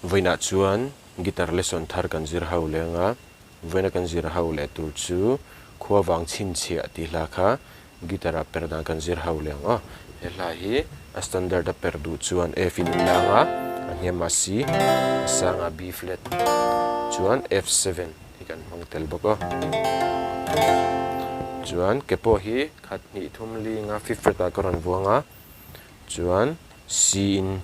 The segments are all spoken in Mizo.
Vawiinah chuan guitar lesson thar kan zir ho leng a, vawiina kan zir ho leh tur chu khua vang chhinchhiah tih hla kha guitar ah per dan kan zir ho leng aw. He hla hi a standard a per duh chuan F in an lang a, a hniamah C, a sangah B flat chuan F7 hi kan hmang tel bawk aw. Chuan ke pawh hi khat hnih thum linga fifth fret ah ka rawn vuang a, chuan C in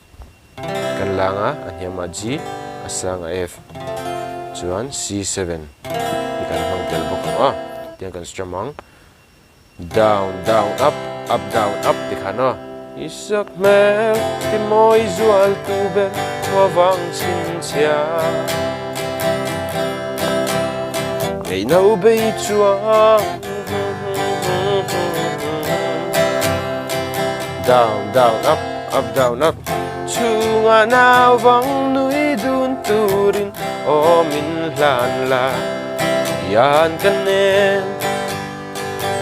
kan lang a, a hniamah G, a sangah F, chuan C7 hi kan hmang tel bawk ang aw. Tiang kan strum ang. Down, down, up, up, down, up tikhan aw. I sak hmel ti mawi zual tu ber khua vang chhinchhia. Ngaihno bei chuang Down, down, up, up, down, up Chhungah nau vang nui dun turin aw min hlan la Ian ka nen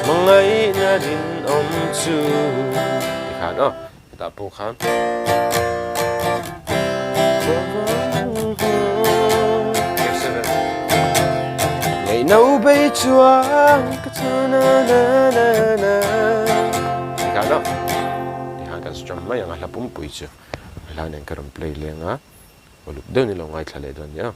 Hmangaihna rinawm chu Tikhan aw hetah pawh khan Ngaihno bei chuang ka chu na na na na Tikhan aw Tikhan kan strum mai ang a hla pumpui chu hla nen ka rawn play leng a uluk deuhin i lo ngaithla leh dawn nia.